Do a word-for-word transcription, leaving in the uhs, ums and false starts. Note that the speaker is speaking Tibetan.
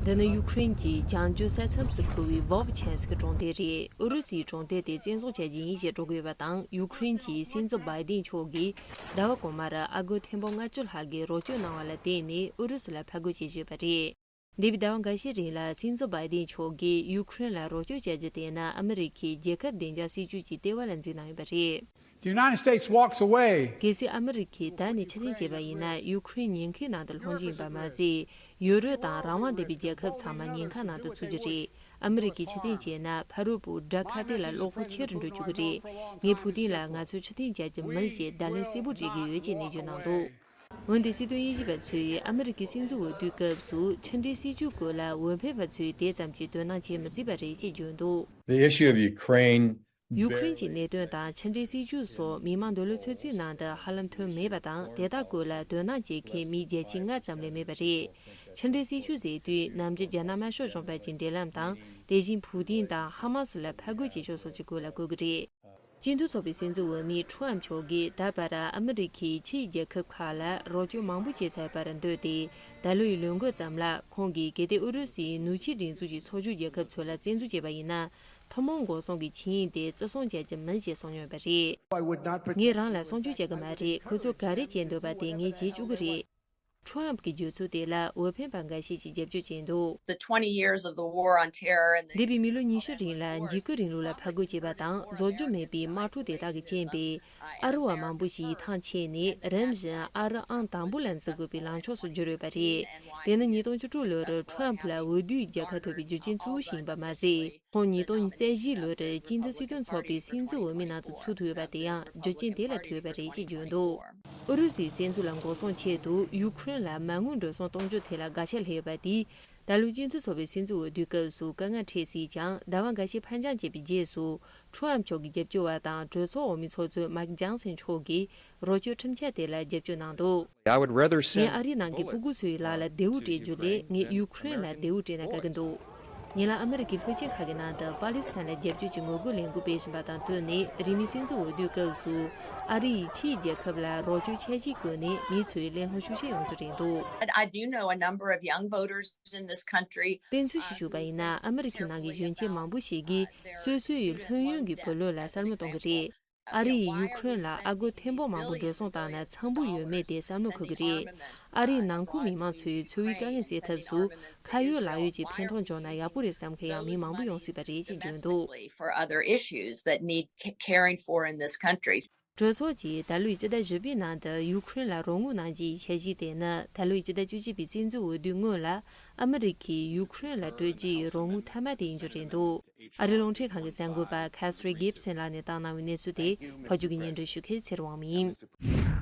འདི་ནི་ཡུ་ཁུ་རེན་གྱི་བྱང་རྒྱུད་ས་མཚམས་སུ་ཁུལ་བའི་ཝོབ་ཆན་སི་ཀི་གྲོང་སྡེ་རེད། ཨུ་རུ་སུའི་གྲོང་སྡེ་དེ་བཙན་བཟུང་བྱ་རྒྱུ་ཡིན་ཞེས་སྒྲོག་གི་ཡོད་པ་དང་། ཡུ་ཁུ་རེན་གྱི་སྲིད་འཛིན་བྷའི་ཏིན་མཆོག་གིས་ཟླ་བ་གོང་མར་ཨ་སྒོར་ཐེར་འབུམ་ལྔ་བཅུ་ལྷག་གི་རོགས་སྐྱོར་གནང་བ་ལ་བརྟེན་ནས་ཨུ་རུ་སུ་ལ་ཕར་རྒོལ་བྱེད་བཞིན་ཡོད་པ་རེད། འདས་པའི་ཟླ་བ་འགའ་ཤས་རིང་ལ་སྲིད་འཛིན་བྷའི་ཏིན་མཆོག་གིས་ཡུ་ཁུ་རེན་ལ་རོགས་སྐྱོར་བྱ་རྒྱུ་དེ་ནི་ཨ་མི་རི་ཁའི་རྒྱལ་ཁབ་བདེ་འཇགས་སྲིད་ཇུས་ཀྱི་ལྟེ་བ་ལ་འཛིན་གནང་ཡོད་པ་རེད། The United States walks away. གལ་སྲིད་ཨ་མི་རི་ཁས་ད་ནས་ཕྱིར་འཐེན་བྱས་པ་ཡིན་ན། ཡུ་ཁུ་རེན་ཉེན་ཁའི་ནང་དུ་ལྷུང་རྒྱུ་ཡིན་པ་མ་ཟད། ཡུ་རོབ་དང་རང་དབང་ལྡན་པའི་རྒྱལ་ཁབ་ཚང་མ་ཉེན་ཁ་ནང་དུ་ཚུད་རྒྱུ་རེད། ཨ་མི་རི་ཀས་ཕྱིར་འཐེན་བྱས་ན། ཕ་རོལ་པོའི་དགྲ་ཁ་གཏད་ལ་བློ་ཁོག་ཆེ་རུ་འགྲོ་བཅུག་གི་རེད། ངས་ཕུ་ཏིན་ལ་ང་ཚོས་ཕྱིར་འཐེན་བྱ་རྒྱུ་མིན་ཞེས་བརྡ་ལན་གསལ་པོ་སྤྲད་ཀྱི་ཡོད་ཅེས་ནན་བརྗོད་གནང་འདུག་འོན་ཏེ་སྲིད་དོན་དབྱེ་ཞིབ་པ་ཚོས་ཨ་མི་རི་ཀའི་སྲིད་འཛིན་འོས་བསྡུའི་སྐབས་སུ་ཕྱི་འབྲེལ་སྲིད་ཇུས་སྐོར་ལ་འོས་འཕེན་པ་ཚོས་དེ་ཙམ་གྱིས་དོ་སྣང་བྱེད་མི་སྲིད་པ་རེད་ཅེས་བརྗོད་འདུག The issue of Ukraine ཡུ་ཁུ་རེན་གྱི་གནད་དོན་དང་ཕྱི་འབྲེལ་སྲིད་ཇུས་སོགས་མི་མང་འདོད་བློ་ཚོད་རྩིས་ནང་དུ་ཧ་ལམ་ཐོན་མེད་པ་དང་། དེ་དག་སྐོར་ལ་དོ་སྣང་བྱེད་མཁན་མི་བརྒྱ་ཆའི་ལྔ་ཙམ་ལས་མེད་པ་རེད། ཕྱི་འབྲེལ་སྲིད་ཇུས་ཟེར་དུས་ནམ་རྒྱུན་རྒྱ་ནག་དམར་ཤོག་གཞུང་བར་གྱི་འབྲེལ་ལམ་དང་། དེ་བཞིན་ཕུ་ཏིན་དང་ཧ་མ་སི་ལ་ཕར་རྒོལ་བྱེད་ཕྱོགས་སོགས་ཀྱི་སྐོར་ལ་གོ་གི་རེད། སྤྱི་འཐུས་ཚོགས་པའི་སྲིད་འཛིན་འོས་མི་ཁྲོམ་མཆོག་གིས་ད་བར་ཨ་མི་རི་ཁའི་ཕྱིའི་རྒྱལ་ཁབ་ཁག་ལ་རོགས་སྐྱོར་མང་པོ་བྱས་ཚར་བར་འདོད་དེ། ད་ལོའི་ལོ་འགོ་ཙམ་ལ་ཁོང་གིས་གལ་ཏེ་ཨུ་རུ་སུའི་ནུབ་ཕྱོགས་སྒྲིག་འཛུགས་ཀྱི་ཚོགས་ཞུགས་རྒྱལ་ཁབ་ཚོ་ལ་བཙན་འཛུལ་བྱས་པ་ཡིན་ན། ཐུན་མོང་འགོག་སྲུང་གི་ཆིངས་ཡིག་དེ་བརྩི་སྲུང་བྱ་རྒྱུ་མིན་ཞེས་གསུངས་ཡོད་པ་རེད། I would not participate. ངས་རང་ལ་སྲུང་སྐྱོབ་བྱེད་ཀྱི་མ་རེད། ཁོ་ཚོས་ག་རེ་བྱེད་འདོད་པ་དེ་ངས་བྱེད་བཅུག་གི་རེད། ཁྲོམ་གྱི་བརྗོད་ཚུལ་དེ་ལ་འོས་འཕེན་པ་འགའ་ཤས་ཀྱིས་རྒྱབ་སྐྱོར་བྱས་འདུག The twenty years of the war on terror and འདས་པའི་མི་ལོ་ཉི་ཤུ་རིང་ལ་འཇིགས་སྐུལ་རིང་ལུགས་ལ་ཕར་རྒོལ་བྱས་པ་དང་། རྫོགས་རྒྱུ་མེད་པའི་དམག་འཁྲུག་དེ་དག་གི་རྐྱེན་པས། ཨ་རི་བ་མང་པོ་ཞིག་ཡིད་ཐང་ཆད་ནས། རིམ་བཞིན་ཨ་རི་ཨང་དང་པོ་ལ་འཛུལ་དགོས་པའི་ལངས་ཕྱོགས་སུ་གྱུར་ཡོད་པ་རེད། དེ་ནི་ཉིས་སྟོང་བཅུ་དྲུག་ལོར་ཁྲོམ་ལ་འོས་བསྡུའི་རྒྱལ་ཁ་ཐོབ་པའི་རྒྱུ་རྐྱེན་གཙོ་བོ་ཞིག་ཡིན་པ་མ་ཟད། ཁོང་ཉིས་སྟོང་ཉེར་བཞི་ལོར་སྤྱི་འཐུས་སྲིད་དོན་ཚོགས་པའི་སྲིད་འཛིན་འོས་མི་ནང་དུ་ཚུད་ཐུབ་ཡོད་པ་དེ་ཡང་རྒྱུ་རྐྱེན་དེ་ལ་ཐུག་ཡོད་པ་རེད་ཅེས་བརྗོད་འདུག་ཨུ་རུ་སུའི་བཙན་འཛུལ་ལ་འགོག་སྲུང་ཆེད་དུ་ཡུ་ཁུ་རེན་ལ་མ་དངུལ་འགྲོ་སོང་གཏོང་རྒྱུ་དེ་ལ་དགག་བྱ་སླེབས་ཡོད་པ་དེས། ད་ལོའི་སྤྱི་འཐུས་ཚོགས་པའི་སྲིད་འཛིན་འོས་བསྡུའི་སྐབས་སུ་དཀའ་ངལ་འཕྲད་སྲིད་ཀྱང་། ཟླ་བ་འགའ་ཤས་ཕར་འགྱངས་བྱས་པའི་རྗེས་སུ། ཁྲོམ་མཆོག་གི་རྒྱབ་སྐྱོར་བ་དང་གྲོས་ཚོགས་འོག་མའི་ཚོགས་གཙོ་མཱིག་ཇོན་སན་མཆོག་གིས་རོགས་སྐྱོར་ཁྲིམས་འཆར་དེ་ལ་རྒྱབ་སྐྱོར་གནང་འདུག I would rather send ངས་ཨ་རིའི་ནང་གི་སྤུ་གུ་ཚོའི་ལག་ལ་མདེའུ་སྤྲད་རྒྱུ་ལས། ངས་ཡུ་ཁུ་རེན་ལ་མདེའུ་སྤྲད་ན་དགའ་གི་འདུག་ཉེ་ལམ་ཨ་མི་རི་ཀའི་ལྷོ་ཆེན་ཁག་གི་ནང་དུ་པ་ལི་སི་ཐན་ལ་རྒྱབ་སྐྱོར་གྱི་ངོ་རྒོལ་ལས་འགུལ་སྤེལ་བཞིན་པ་དང་བསྟུན་ནས། རིང་མིན་སྲིད་འཛིན་འོས་བསྡུའི་སྐབས་སུ་ཨ་རི་ཡི་ཕྱིའི་རྒྱལ་ཁབ་ལ་རོགས་སྐྱོར་འཆར་གཞིའི་སྒོ་ནས་མི་ཚོའི་གླེང་སློང་ཤུགས་ཆེ་ཡོང་རྒྱུ་རེད་འདུག I, I do know a number of young voters in this country. དཔེ་མཚོན་ཞིག་ཞུས་པ་ཡིན་ན། ཨ་མི་རི་ཁའི་ནང་གི་གཞོན་སྐྱེས་མང་པོ་ཞིག་གིས་སོ་སོའི་ལྷོད་ཡངས་ཀྱི་བུ་ལོན་ལ་བསམ་བློ་གཏོང་གི་རེད། ཨ་རི་ཡིས་ཡུ་ཁུ་རེན་ལ་ཨ་སྒོར་ཐེར་འབུམ་མང་པོ་འགྲོ་སོང་བཏང་ན་འཚམ་པོ་ཡོད་མེད་དེ་བསམ་བློ་འཁོར་གྱི་རེད། ཨ་རིའི་ནང་ཁུལ་མི་མང་ཚོས་འཚོ་བའི་དཀའ་ངལ་སེལ་ཐབས་སུ་ཁ་ཡོད་ལག་ཡོད་ཀྱི་ཕན་ཐོགས་འབྱུང་ན་ཡག་པོ་རེད་བསམ་མཁན་ཡང་མི་མང་པོ་ཡོང་སྲིད་པ་རེད་ཅེས་བརྗོད་འདུག For other issues that need ca- caring for in this country. གྲོས་ཚོགས་ཀྱིས་ད་ལོའི་སྤྱི་ཟླ་བཞི་པའི་ནང་དུ་ཡུ་ཁུ་རེན་ལ་རོགས་དངུལ་གནང་རྒྱུའི་འཆར་གཞི་དེ་ནི། ད་ལོའི་སྤྱི་ཟླ་བཅུ་གཅིག་པའི་སྲིད་འཛིན་འོས་བསྡུའི་སྔོན་ལ་ཨ་མི་རི་ཁས་ཡུ་ཁུ་རེན་ལ་སྤྲོད་རྒྱུའི་རོགས་དངུལ་མཐའ་མ་དེ་ཡིན་རྒྱུ་རེད་འདུག་ཨ་རིའི་རླུང་འཕྲིན་ཁང་གི་གསར་འགོད་པ་ཁ་སི་རི་གིབ་སན་ལགས་ནས་བཏང་གནང་བའི་གནས་ཚུལ་དེ་ཕབ་སྒྱུར་གྱིས་སྙན་སྒྲོན་ཞུ་མཁན་ཚེ་རིང་དབང་མོ་ཡིན།